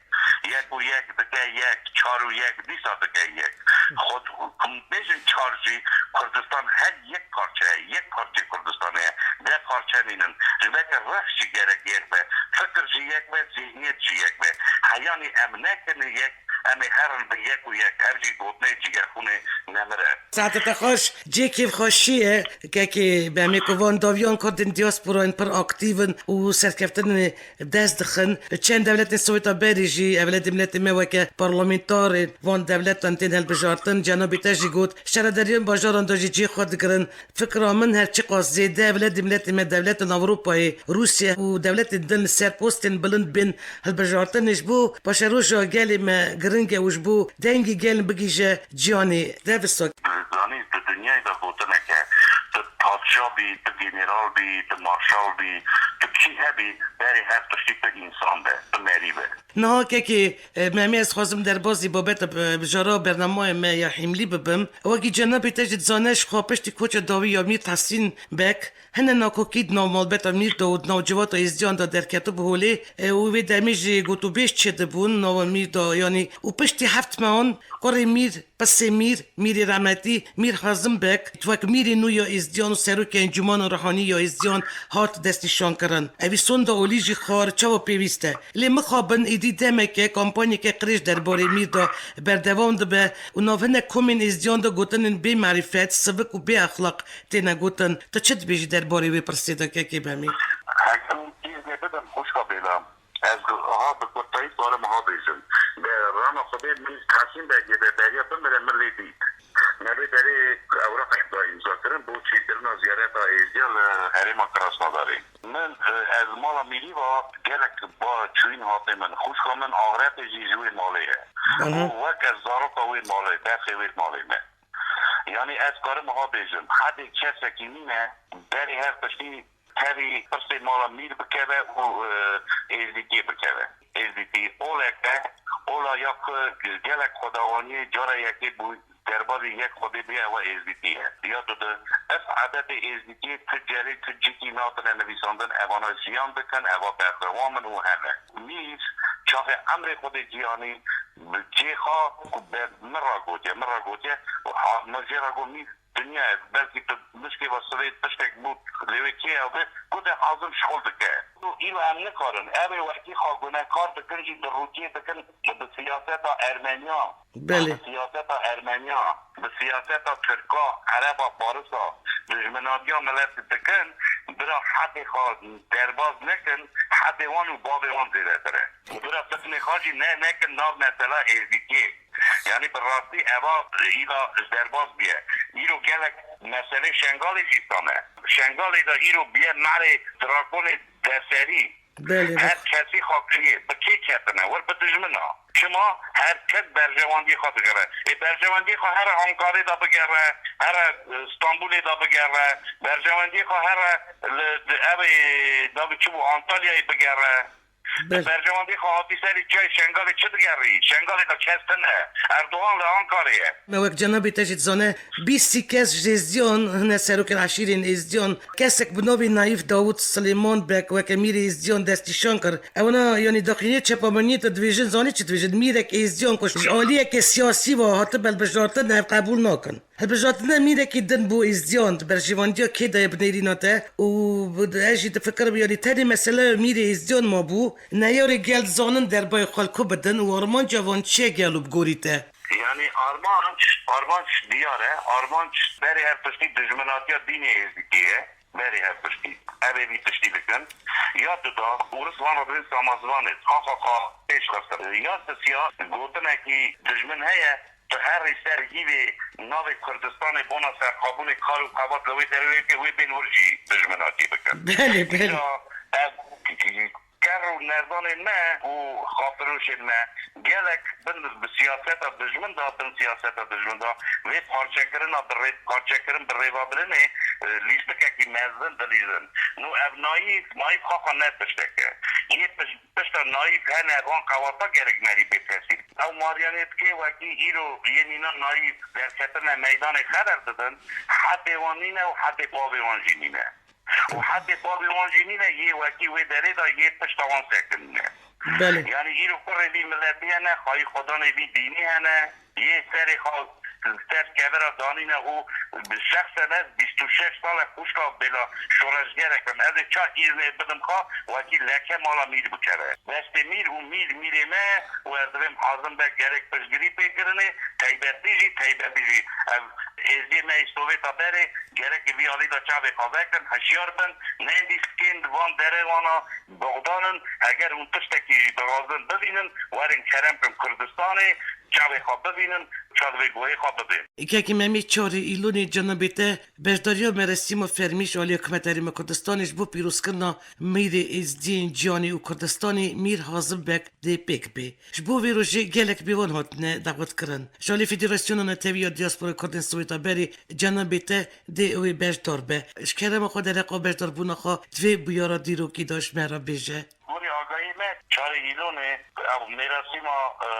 Yek û yek dike yek, çar û yek dîsa dike yek. Xwe bêjin çar jî Kurdistan her yek parçe ye, yek parçeyê Kurdistanê ye. Deh parçe nînin. Ji ber ke rih jî gerek yek be, fikir jî yek be, zîhniyet jî yek be. Heyanî em nekin yek, em ê herin bi yek û yek. Ev jî gotinê cigerxûnê nemir e. Saete te xweş, cihê kêfxweşî ye. Kekê Behmê ku van dawiyan Kurdên diasporayên pir aktîv in û serkeftinê dest dixin. Çend dewletên Soweta berê jî, ewledê miletê me weke parlamentarên van dewletan tên hilbijartin. Cenabê te jî got, şaredariyên bajaran de jî cihê xwe digirin. Fikra min her çiqas zêde ewledê miletê me dewletên Ewropayê, Rûsya û dewletên din li ser postên bilind bên hilbijartin ji bo paşeroja gelê me giring e û ji bo dengê gelên bigihîje ciyanê. Te visa. Zanî, tu dinyayê de gotinek e, tu padşa bî, tu general bî, tu marşal bî, tu çi hebî, berê her tiştî tu însan be, tu merî be. Niha kekê, e, Memê, ez xwazim derbasî babeta, e, bijara bernameyê me ya hîmlî bibim. Wekî cenabê te jî dizane, ji xwe piştî koça dawî ya Mîr Tehsîn Bek, hine nakokî di nav malbeta Mîr de û di nav civata Êzdiyan de derketibû holê, e, û wê demê jî gotûbêj çêdibûn nava Mîr de, yanî, û piştî heft mehan kurê Mîr, pisê Mîr, Mîrê rehmetî, Mîr Hazim Bek, wek Mîrê nû ya Êzdiyan û Serokê Encûmena Ruhanî ya Êzdiyan hat destnîşankirin. Evî sonda olî jî xwar çawa pêwîst e. Lê mixabin êdî demeke kampanyeke qirêj derbarê Mîr de berdewam dibe û nav hinek komên Êzdiyan de gotinên bê merîfet, sivik û bê exlaq têne gotin. Tu çi dibêjî derbarê wê pirsê de, kekê Behmî? Heger min îznê bidin, xwişka Bêla. Ez ha bi kurtayî karim ha bêjim. Bi rana Xwedê min Qasîm Begê de beriya bimire min lê dît. Me vê derê ewraqek da îmza kirin bo çêkirina ziyareta Êzdiya li herêma Krasnodarê. Min, e, ez mala Mîrî va gelek ba çûyîn hatê min. Xwişka min axretê jî ji wê malê ye. Aha. Û weke zaroka wê malê, berxê wê malê me. Yanî ez karim ha bêjim, hedê kesekî nîne, berê her tiştî tevî pirsê mala Mîr bikeve û, e, Êzdîtiyê bikeve. Êzdîtî olek e, ola ya ku gelek xwedawaniyê cara yekê bû derbazî yek Xwedê bûye, ew Êzdîtî ye. Ya tu di ev edetê Êzdîtiyê tu cerê tu cikî natine nivîsandin, evana jiyan dikin, eva berdewam in û hene. Mîr çaxê emrê Xwedê ciyanî bi cê xwe ku be min ra gotiye, min ra gotiye û ha min jê re got, Mîr, dinya ye, belkî tu mişkê ve sivê tiştek bû, lê wê kê ew be, gote Hazim şixul dike. Û î Em nikarin. Ew ê wekî xwe gunehkar dikin jî, dirûtiyê dikin bi siyaseta Ermeniya. Belê. Bi siyaseta Ermeniya, bi siyaseta Tirka, Ereba, Farisa, dijminatiya milet dikin, bira hedê xwe derbaz nekin, hedê wan û bavê wan zêdetir e. Bira fitnê xwe jî ne, nekin nav mesela Êzidiyê. Yani bi rastî eva îla ji derbaz bûye. Îro gelek meselê Şengalê jî sane. Şengalê de îro bûye merê drakonê derserî. Belê, her kesî xwe kiriye. Bi kê ketine? Wir bi dijmina. Çima? Her kes berjewendiyê xwe digere. Ê berjewendiyê xwe here Ankarê de bigere, here, e, Stenbolê de bigere, berjewendiyê xwe here li, li ev ê, da bi çi bû, Antalyayê bigere. Ber- Berjewendî xwe hatî serî çiyayê Şengalê çi digerî? Şengalê de kes tune. Erdogan li Ankarê ye. Me wek cenabê te jî dizane, bîst kes ji Êzdiyan hine serokên eşîrên Êzdiyan. Kesek bi navê Naîf Dawud Silêman Beg weke mîrê Êzdiyan destnîşan kir. Ewana, yanî daxînê çepamaniyê te dibêjin, zanî çi dibêjin? Mîrek Êzdiyan ku ji aliyeke siyasî ve hatibe hilbijartin, ev qebûl nakin. Hilbijartina mîrekî din bo Êzdiyan di berjewendiya kê de ye bi nêrîna te? Û ez jî difikirim, yanî tenê mesele mîrê Êzdiyan mabû, neyarê gel dizanin derbayê xwe li ku bidin û armanca van çi ye gelo bi gorî te? Yanî armanc, armanc diyar e. Armanc berê her tiştî dijminatiya dînê Êzidiyê ye. Berê her tiştî. Ev ê vî tiştî dikin. Ya duda, ûris van re dibên samazvanê, xaxa xwe pêş xistin. Ya sisiya, gotinekî dijmin heye, tu herî ser hîvê navê Kurdistanê bona serxabûnê kar û qebat li wê derê wê bike, wê bên wir jî dijminatî bikin. Belê, belê. Îja ev ker û nerzanên me û xafiroşên me gelek bin bi siyaseta dijmin de, bin siyaseta dijmin de, vê parçekirina bi rê-, parçekirin bi rêvebirinê, e, lîstikekî mezin dilîzin. Nû ev nayîf, nayîf xaxa ne tiştek e. Yê piş-, pişta nayîf hene, van qewata gerek merî bê tesîr. Ew maryanê dikê wekî îro yê nîna nayîf derketine meydanê xeber didin, hedê wan nîne û hedê bavê wan jî nîne. Û hedê bavê wan jî nîne, yê wekî wê derê de yê pişta wan sekinîne. Belê. Yanî îro kurê vî miletî hene, xwayî xwedanê vî dînî hene, yê serê xwe ser kevira danîne û bi şexsen ez bîst û şeş sal e xwişka bêla şoreşgerek im. Ez ê ça îznê bidim xwe wekî leke mala mîr bikeve. Destê mîr û mîr mîrê me û ez divêm Hazim Beg gerek piştgirî pê kirinê, teybetî jî, teybetî jî. Ev êziyê me yê Sovêta berê gerek vî alî de çavê xwe vekin, hişyar bin, neyên dîskên di van derewana Boxdan in, heger hûn tiştekî jî dixwazin bibînin, werin kerem kin Kurdistanê, çavê xwe bibînin, ça divê guhê xwe bibên. Kekî Memî, çarê Îlonê cenabê te beşdariya merasîma fermî ji alî Hikûmeta Herêma Kurdistanê ji bo pîrozkirina mîrê Êzdiyên Cîhanê û Kurdistanê Mîr Hazim Beg dê pêk bê. Ji bo vê rojê gelek mêvan hatine dawetkirin. Ji alî Federasyona Netewî ya Diaspora Kurdên Sowêta Berê cenabê te dê wê beşdar be. Ji kerema xwe dereqa beşdarbûna xwe di vê bûyera dîrokî de ji me re bêje. Gorî agahiyê me, çarê Îlonê ev mêrasîma, e,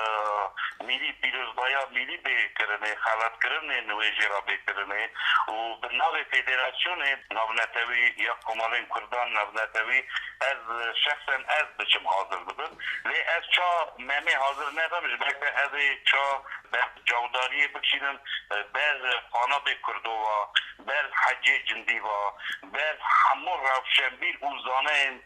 mîlî, pîrozbaya mîlî bê kirinê, xelatkirinê nû wê jê re bê kirinê û bi navê federasyonê navnetewî ya Komalên Kurdan navnetewî, ez şexsen ez biçim hazir bibim. Lê ez ça Memê hazir nebim, ji ber ku ez ê ça ber cawdariyê bikişînim, ber xanabê Kurdova, ber hecê cindî va, ber hemû rewşenbîr û zaneyên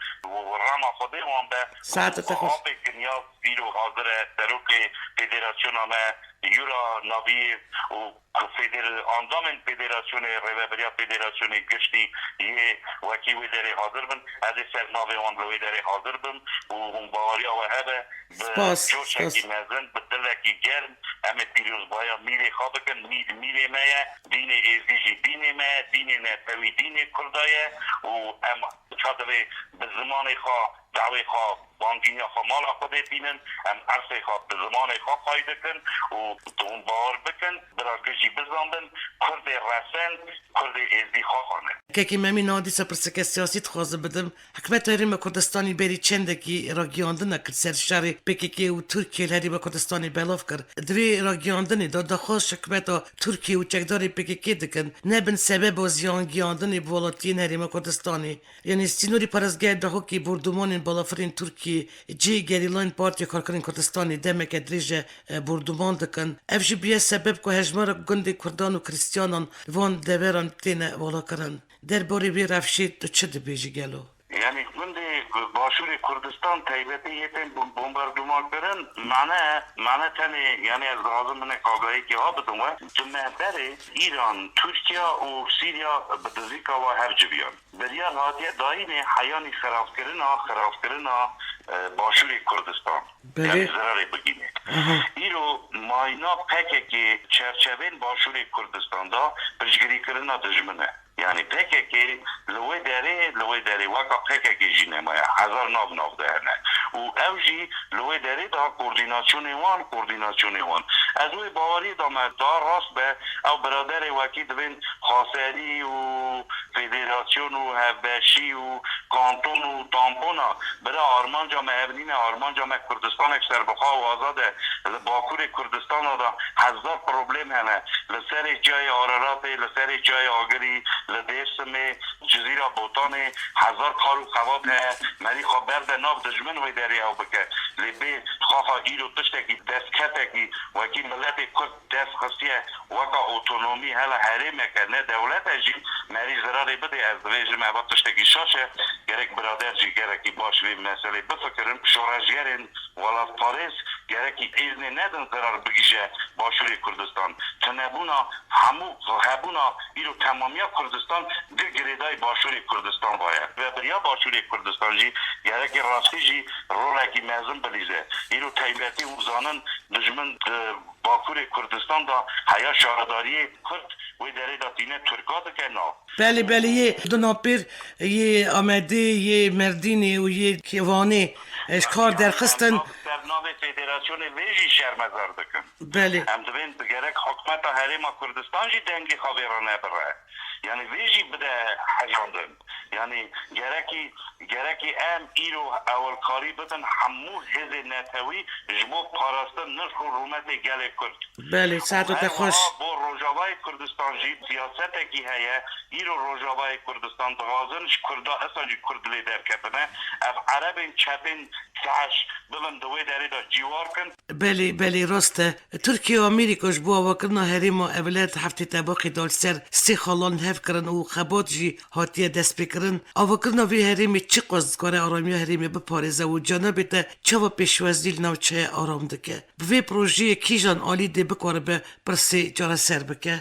rema Xwedê wan be. Saeta te xweş. Apê Kinya îro hazir e, serokê federasyona me, Yura Nabîyev û feder-, andamên federasyonê, rêveberiya federasyonê giştî yê wekî wê derê hazir bin. Ez ê ser navê wan li wê derê hazir bim û hûn baweriya we hebe. Bi Spas, coşekî spas. mezin, bi dilekî germ, em ê pîrozbaya mîrê xwe bikin. Mîr mîrê me ye, dînê êzî jî dînê me ye, dînê netewî dînê Kurda ye û em ça divê bi zimanê xwe, dawê xwe, bangîniya xwe mala Xwedê tînin, em ersê xwe bi zimanê xwe xwey dikin û hûn bawer bikin, bira giştî bizanbin, Kurdê resen, Kurdê êzdî xwe xwe ne. Kekê Memî, niha dîsa pirseke siyasî dixwazim bidim. Hikûmeta Herêma Kurdistanê berî çendekî ragihandina kir ser şerê P K K û Tirkiye li Herêma Kurdistanê belav kir. Di vê ragihandinê de daxwaz ji hikûmeta Tirkiye û çekdarê P K K dikin, nebin sebeba ziyangihandinê bi welatiyên Herêma Kurdistanê. Yanî sînorê parêzgeha Dehokê bordûmanên balafirên Tirkiyê cihê gerîlayên Partiya Karkerên Kurdistanê demeke dirêj e, e, bordûman dikin. Ev jî bûye sebeb ku hejmara gundê Kurdan û Krîstiyanan li van deveran têne valakirin. Derbarê vê rewşê tu çi dibêjî gelo? Yanî gundê Başûrê Kurdistan taybetî yê tên bom-, bombarduman kirin, mane, mane tenê, yani ez dixwazim hinek agahiyekê ha bidim we. Di me berê Îran, Tirkiye û Sîriya bi dizîka wa hev civiyan. Biryar hatiye dayînê heyanî xirabkirina, xirabkirina, e, Başûrê Kurdistan. Belê. Yani zirarê bigîne. Aha. Îro mayna P K K çerçevên Başûrê Kurdistan da piştgirîkirina dijmin e. Yani P K K li wê derê, li wê derê weka P K K jî nemaye. Hezar nav nav de hene. Û ew jî li wê derê da koordînasyonê wan, koordînasyonê wan. Ez wê baweriyê da me da rast be, ew biraderê wekî divên xaserî û federasyon û hevbeşî û kanton û tampona. Bira armanca me ev nîne, armanca me Kurdistanek serbixwe û azad e. Li Bakurê Kurdistana de hezar problem hene. Li serê çiyayê Araratê, li serê çiyayê Agirî, li Dêrsimê, Cizîra Botanê hezar kar û xebat heye. Merî xwe berde nav dijmin wê derê ew bike. Lê bê xaxa îro tiştekî destketekî wekî miletê Kurd dest xistiye weka otonomî hela herêmeke ne dewlete jî merî zirarê bidê. Ez dibêjim eva tiştekî şaş e. Gerek birader jî gerekî baş vê meselê bifikirin. Şoreşgerên welatparêz gerekî îznê nedin zirar bigihîje Başûrê Kurdistan. Tunebûna hemû hebûna îro temamiya Kurdistan di girêdayî Başûrê Kurdistan ve ye. Rêvebiriya Başûrê Kurdistan jî gerekî rastî jî rolekî mezin bilîze. Îro taybetî hûn zanin dijmin di Bakurê Kurdistan de heya şaredariyê Kurd wê derê de tîne Tirka dike nav. Belê, belê, yê di navpêr yê Amedê, yê Merdînê û yê Wanê, e, ji kar derxistin. Ser navê federasyonê vê jî şermezar dikin. Belê. Em dibên bi gerek hikûmeta Herêma Kurdistan jî dengê xwe vê re nebire. Yani vê jî bide hejandin. Yani gerekî, gerekî em îro ewilkarî bidin hemû hêzê netewî ji bo parastin nirx û rûmetê gelê Kurd. Belê, saeto te xweş. Her wiha bo Rojavayê Kurdistan jî siyasetekî heye. Îro Rojavayê Kurdistan dixwazin ji Kurda, esa jî Kurd lê derketine. Ev erebên çepên DAIŞ bibin di wê derê de cîwar kin. Belê, belê, rast e. Tirkiye û Amerîka ji bo avakirina herêma Ebilet heftê Tebaqê de li ser sê xalan hev kirin û xebat jî hatiye destpêkirin. Avakirina vê herêmê çiqas dikare aramiya herêmê biparêze û cenabê te çawa pêşwazî li navçeyê aram dike? Bi vê projeyê kîjan alî dê bikaribe pirsê çareser bike?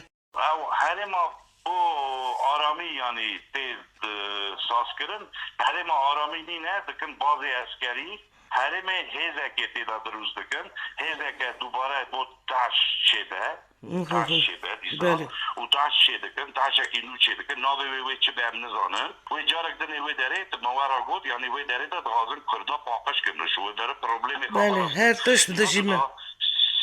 Ew herêma bo aramî, yanî tê, e, sazkirin. Herêma aramî nîne, dikin bazê eskerî. Herêmê hêzekê tê de dirûst dikin. Hêzeke dubare bo DAIŞ çêbe. Hı hı. DAIŞ çêbe dîsa. Belê. Û DAIŞ çêdikin, DAIŞekî nû çêdikin. Navê wê wê çi be em nizanin. Wê carek dinê wê derê, tu me we re got, yanî wê derê de dixwazin Kurda paqij kin. Ji wê derê problemê xwe Belê, xilas her tişt kin. Didijî me.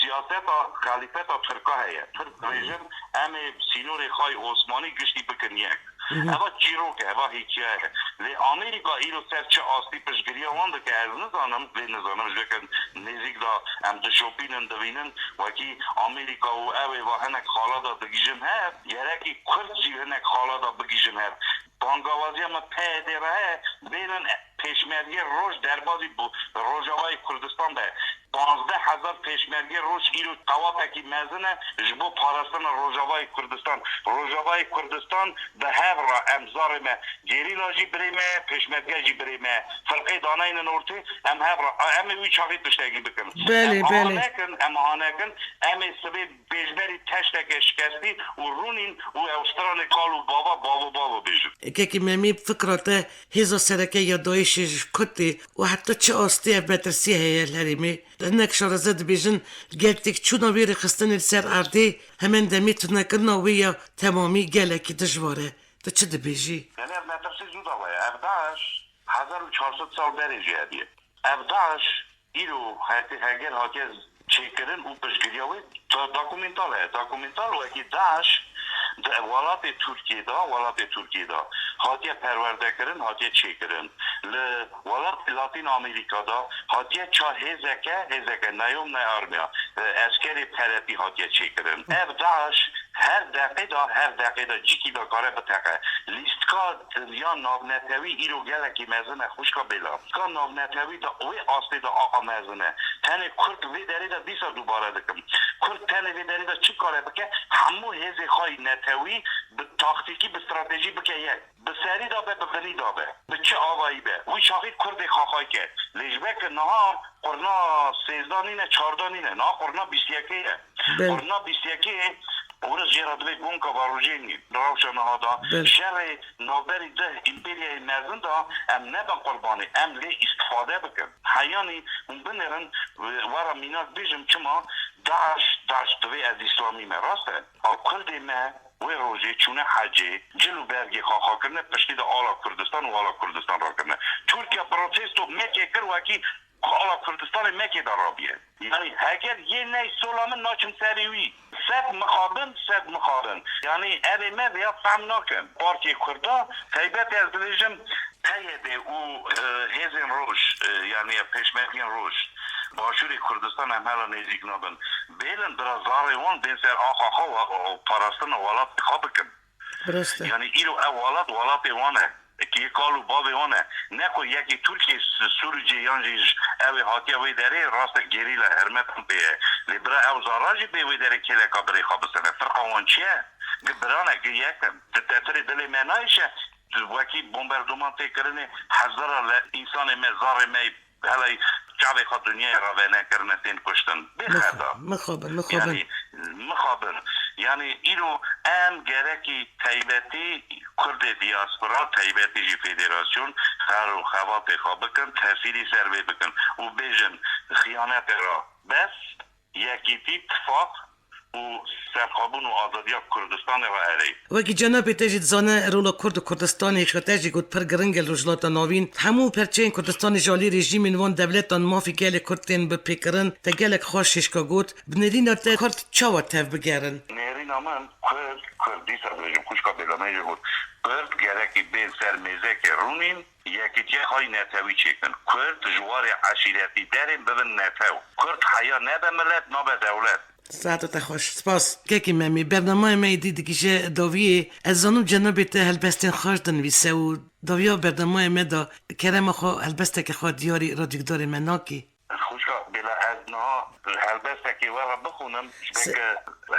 Siyaseta xelîfeta Tirka heye. Tirk dibêjin, em ê sînorê xwe yê Osmanî giştî bikin yek. Hı hı. Eva çîrok e, eva hîkaye ye. Lê Amerîka îro ser çi astî piştgiriya wan dike, ez nizanim, lê nizanim ji veke nêzîk de em dişopînin, divînin, wekî Amerîka û ew ê va hinek xala de digihîjin hev, gerekî Kurd jî hinek xala de bigihîjin hev. Bangawaziya me P Y D re heye, bênin pêşmergê roj derbazî bo Rojavayê Kurdistan be. Panzdeh hezar pêşmergê roj îro tewatekî mezin e ji bo parastina Rojavayê Kurdistan. Rojavayê Kurdistan bi hev re em zarê me gerîla jî birê me ye, pêşmerge jî birê me ye. Firqê daneynin ortê, em hev re, em ê wî çaxî tiştekî bikin. Belê, Em aha belê. nekin, em aha nekin, em ê sibê pêşberî teşteke şikestî û rûnîn û ew stranê kal û bava, bavo, bavo bêjin. Kekî Memî, fikra te hêza sereke ya DAIŞê ji ku tê û heta çi astê ev metirsiyê heye li herêmê? Hinek şareze dibêjin, gel têkçûna wê rêxistinê li ser erdê hemen demê tunekirina wê ya temamî gelekî dijwar e. Tu çi dibêjî? Yani ev metirsî zû da heye. Ev DAIŞ hezar û çar sed sal berê jî hediye. Ev DAIŞ îro hete-, heger hatiye çêkirin û piştgiriya wê da-, dokumental heye. Dokumental wekî DAIŞ di welatê Tirkiyê de, welatê Tirkiyê de hatiye perwerdekirin, hatiye çêkirin. Li welatê Latîn Amerîka de hatiye ça hêzeke, hêzeke neyom neyarmiya, e, eskerê P R P hatiye çêkirin. Ev DAIŞ her deqê de, her deqê de cîkî de kare biteqe. Lîstika dinya navnetewî îro gelekî mezin e, xwişka bêla. Lîstika navnetewî de wê astê de aqa mezin e. Tenê Kurd vê derê de dîsa dubare dikim. Kurd tenê vê derê de çi kare bike, hemû hêzê xwe yî netewî bi taktîkî, bi stratejî bike yek. Bi serî de be, bi binî de be. Bi çi avayî be. Wî çaxî Kurdê xaxay ke. Lê ji ber ku niha qurna sêzda nîne, çarda nîne. Niha qurna bîst yekê ye. Belê. Qurna bîst yekê, Ûris jê re divê gonka va rojê nî. Di rewşa niha de Belê. şerê navberî deh împeriyayê mezin de em nebin qurbanê, em lê îstifade bikin. Heyanî hûn binêrin, we re mînak bêjim çima DAIŞ, DAIŞ divê ez îslamî me. Rast e. A Kurdê me wê rojê çûne hecê, cil û bergê xaxa kirine, piştî de ala Kurdistan û ala Kurdistan rakirine. Tirkiye protesto Mekkê kir wekî ala Kurdistanê Mekkê de rabiye. Yanî heger yê ney sola min naçim serê wî. Sed mixabin, sed mixabin. Yanî evê me vêya fehm nakin. Partiyê Kurda, taybet ez dibêjim, P Y D û, e, hêzên roj, e, yanî pêşmergên roj, Başûrê Kurdistan em hela nêzîk nabin. Bêlin bira zarê wan bên ser axa xwe û parastina welatê xwe bikin. Rast e. Yanî îro ev welat, welatê wan e. Ki yê kal û bavê wan e. Ne ku yekî Tirkiyê s-, Sûricê yan jî j-, ew ê hatiye wê derê, rast e gerîla hermetan pê ye. Lê bira ew zara jî bê wê derê kêleka birê xwe bisene. Firqa wan çi ye? Gi biran e, gi yek in. Di tetirê dilê me nayêşe, wekî bomberdoman tê kirinê, hezara le-, însanê me, zarê me Helay çavê xwe dinyayê re venekirine tên kuştin. Bê xeta. Mixabin, mixabin. Yanî, mixabin. Yanî îro em gerekî taybetî Kurdê diaspora, taybetî jî federasyon, xer û xebatê xwe bikin, tesîrî ser vê bikin û bêjin, xiyanetê re bes, yekîtî, tifaq, û serxwebûn û azadiya Kurdistanê re erê. Wekî cenabê te jî dizane, rola Kurd û Kurdistanê ji te jî got pir giring e li Rojhilata Navîn. Hemû perçeyên Kurdistanê ji alî rejîmên wan dewletan mafî gelê Kurd tên bi pêkirin. Te gelek xweş hişka got. Bi nêrîna te Kurd çawa tev bigerin? Nêrîna min Kurd, Kurd, dîsa dibêjim, xwişka Bêlamê jî got. Kurd gerekî bên ser mêzekê rûnîn, Yekîtiya xwe yî netewî çêkin. Kurd ji warê eşîretî derên bibin netew. Kurd heya nebe milet, nabe dewlet. Saeta te xweş. Spas. Kekê Memî, bernameyê me êdî digihîje dawiyê. Ez zanim cenabê te helbestên xweş dinivîse û dawiya bernameyê me de kerema xwe helbesteke xwe diyarî radyogudarê me nakî. Xwişka Bêla, ez niha helbestekê we re bixwînim, ji ber Se- ke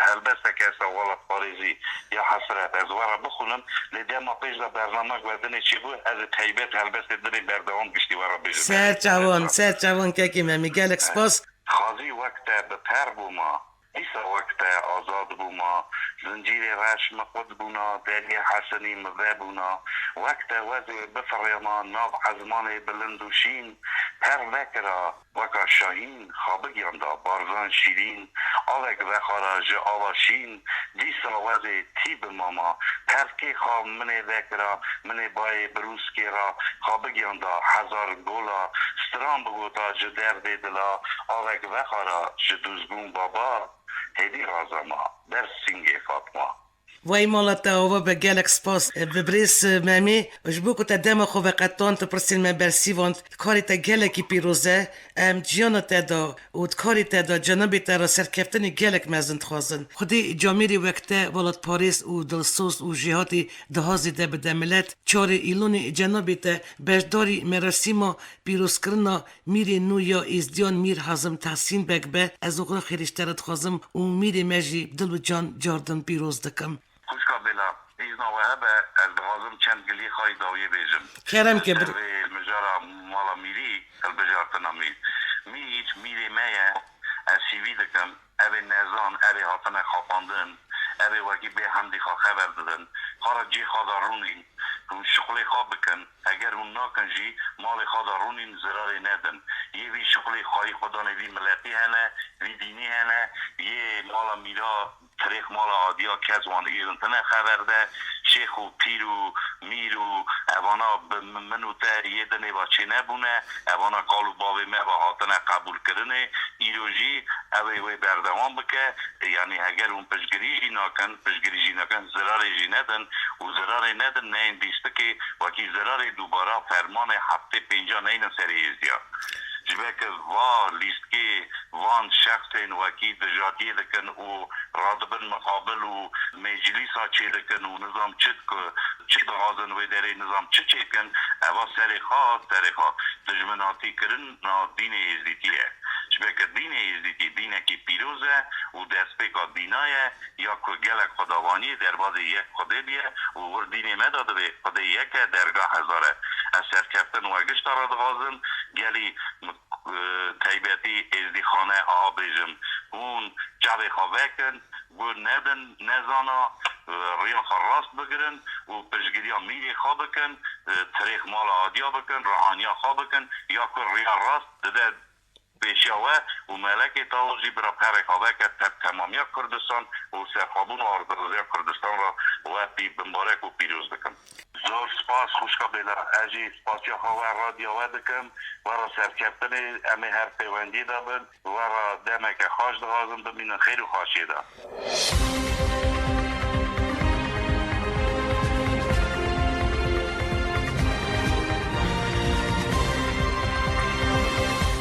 helbesteke hese welatparêzî ya hesret, ez we re bixwînim, lê dema pêş de bernamek we dinê çêbû, ez ê taybet helbestê dinê berdewam giştî we re bêjim. Ser çavan, ser çavan kekê Memî, gelek spas. Xwezî wek te bi per bûma, dîsa wek te azad bûma, zincîrê reş min qut bûna, deriyê hesinî min vebûna, wek te wezê bifirêma nav ezmanê bilind û şîn, per vekira, Weka şahîn, xwe bigiyanda barzan şîrîn, avek vexara ji ava şîn, dîsa wezê tî bi mama, perkê xwe minê vekira, minê bayê birûskê ra, xwe bigiyanda hezar gola, stran bigota ji derdê dila, avek vexara ji dûzbûn baba, hêdî razama, ber sîngê Fatma. Wey mala te ava be, gelek spas. Bi birêz Memê, ji bo ku te dema xwe veqetand, tu pirsên me bersîvand. Karê te gelekî pîroz e. Em ciyana te da û di karê te da cenabê te re serkeftinê gelek mezin dixwazin. Xwedê camêrê wek te welatparêz û dilsoz û jêhatî di hazê de bide milet. Çarê Îlonê cenabê te beşdarî merasîma pîrozkirina Mîrê nû ya Êzdiyan Mîr Hazim Tehsîn Beg be, ez oxira xêrê ji te re dixwazim û mîrê me jî bi dil û can cardin pîroz dikim. Xwişka Bêla, îzna we hebe, ez dixwazim çend giliyê xwe yî dawiyê bêjim. Kerem ke bir- Ser vê mijara mala mîrî, hilbijartina mîr. Mîr, mîrê me ye, ez hîvî dikim, ev ê nezan, ev ê hatine xapandin, ev ê wekî bêhemdî xwe xeber didin. Xwe re cê xwe de rûnîn, hûn şixulê xwe bikin. Heger hûn nakin jî malê xwe de rûnîn, zirarê nedin. Yê vî şixulê xweyî xwedanê vî miletî hene, vî dînî hene, yê mala mîra tirêx mala adiya kes wan îrin tine xeber de. Şêx û pîr û mîr û evana bi min û te yê dinê ve çênebûne, evana kal û bavê me ve hatine qebûlkirinê. Îro jî ew ê wê berdewam bike. Yanî heger hûn piştgirî jî nakin, piştgirî jî nakin, zirarê jî nedin û zirarê nedin, neyên lîstikê, wekî zirarê dubara fermanê heftê pênca neynin serê Êzdiya. Ji ber ku va lîstikê van şexsên wekî dijatiyê dikin û radibin mixabil û meclîsa çêdikin û nizam çi diku, çi dixwazin wê derê nizam çi çêdikin, eva serê xwe, serê xwe dijminatîkirina dînê êzdîtî ye. Ji ber ku dînê Êzidîtî dînekî pîroz e û destpêka dîna ye, ya ku gelek xwedavaniyê derbazê yek Xwedê diye û wir dînê me de dibê Xwedê yek e, dergah hezar e. Ez serkeftin we gişta re dixwazim, gelî, e, taybetî Êzdîxane a bêjim, hûn çavê xwe vekin, gu nedin nezana, e, riya xwe rast bigirin û piştgiriya mîrê xwe bikin, e, tirêx mala adiya bikin, rihaniya xwe bikin, ya ku riya rast dide pêşiya we û melekê tawa jî bira perê xwe veke te-, temamiya Kurdistan û serxwebûn û azadiya Kurdistan re we pî bimbarek û pîroz dikim. Zor spas xwişka Bêla. Ez jî spasiya xwe we radiya we dikim. We re serkeftinê em ê her pêwendiyê de bin. We re demeke xweş dixwazim, bimînin xêr û xweşiyê de.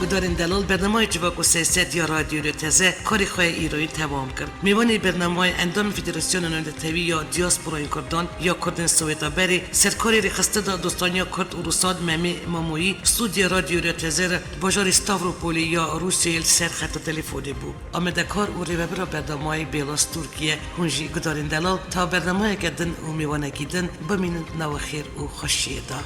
Gudarên delal, bernamayê Civak û Sêsed ya Radyo Rêteze karê xwe yê îroyîn temam kir. Mêvanê bernamayê endamê Federasyona Navnetewî ya Diasporayên Kurdan ya Kurdên Sowêta Berê, serkarê rêxistina dostaniya Kurd û Rûsan Memê Mamoyî, stûdya Radyo Rêteze re bajarê Stavropolê ya Rûsyayê li ser xeta telefonê bû. Amadekar û rêvebira bernamayê Bêla Stûrkî ye. Hûn jî gudarên delal ta bernamayeke din û mêvanekî din bimînin di nava xêr û xweşiyê de.